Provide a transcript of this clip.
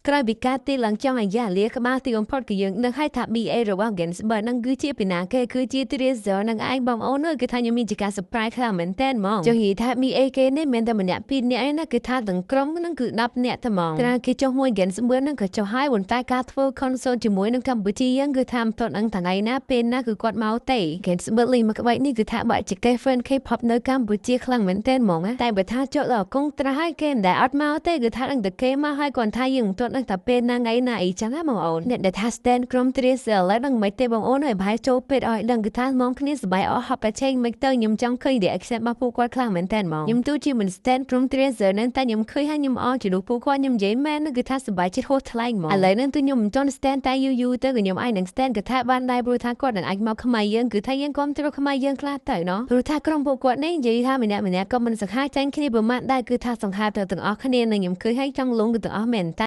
ក្រោយពីការទីឡើងចង់អាយ៉ាលាក្បាលទីបំផុតគឺយើងនឹងឲ្យថា BA របស់ Ganzberg នឹងគឺជាពីណាគេគឺជា Treasure នឹងឯងបងប្អូនអើយគឺថាខ្ញុំមានជាការ surprise ខ្លាំងមែនតើហ្មងចង់និយាយថា BA គេនេះមិនតែម្នាក់ពីរនាក់ឯណាគឺថាទាំងក្រុមនឹងគឺ10នាក់តែហ្មងត្រាគេចុះមួយ Ganzberg នឹងក៏ចុះហើយប៉ុន្តែការធ្វើ concert ជាមួយនឹងកម្ពុជាយើងគឺថាមិនទាន់ដឹងថ្ងៃណាពេលណាគឺគាត់មកទេ Ganzberg លេងមកក្បាច់នេះគឺថាបាក់ជាគេ fan K-pop នៅកម្ពុជាខ្លាំងមែនតើហ្មងណាតែបើថាចុះដល់កុងត្រាស់ហើយគេមិនដែលអត់មកទេគឺថាដឹងតែគេមកហើយគាត់ថាយើងមិនទាន់ដឹងថាពេលណាថ្ងៃណាអីចឹងណាបងអូនអ្នកដែលថា stand ក្រុម Treasure ឥឡូវដឹងមិនទេបងអូនអើយប្រហែលចូលពេទ្យឲ្យដឹងគឺថាមកគ្នាសប្បាយអស់ហប់តែឆេងមិនទៅខ្ញុំចង់ឃើញ reaction របស់ពួកគាត់ខ្លាំងមែនតើហ្មងខ្ញុំទោះជាមិន stand ក្រុម Treasure នឹងតែខ្ញុំឃើញហើយខ្ញុំអស់ជាលោកពួកគាត់ខ្ញុំនិយាយមែនគឺថាសប្បាយចិត្តហួសថ្លែងហ្មងឥឡូវហ្នឹងទោះខ្ញុំមិនទាន់ stand តែយូរយូរទៅក៏ខ្ញុំអាចនឹង stand គឺថាបានដែរព្រោះថាគាត់នឹងអាចមកខ្មែរយើងគឺថាយើងគាំទ្រខ្មែរយើងខ្លះទៅណោះព្រោះថាក្រុមពួកគាត់នេះនិយាយថាម្នាក់ម្នាក់ក៏មិនសង្ហាចាញ់គ្នាប្រមាថដែរគឺថាសង្ហាទៅទាំងអស់គ្នានឹងខ្ញុំឃើញហើយចង់លងគឺទាំងអស់មែនតែ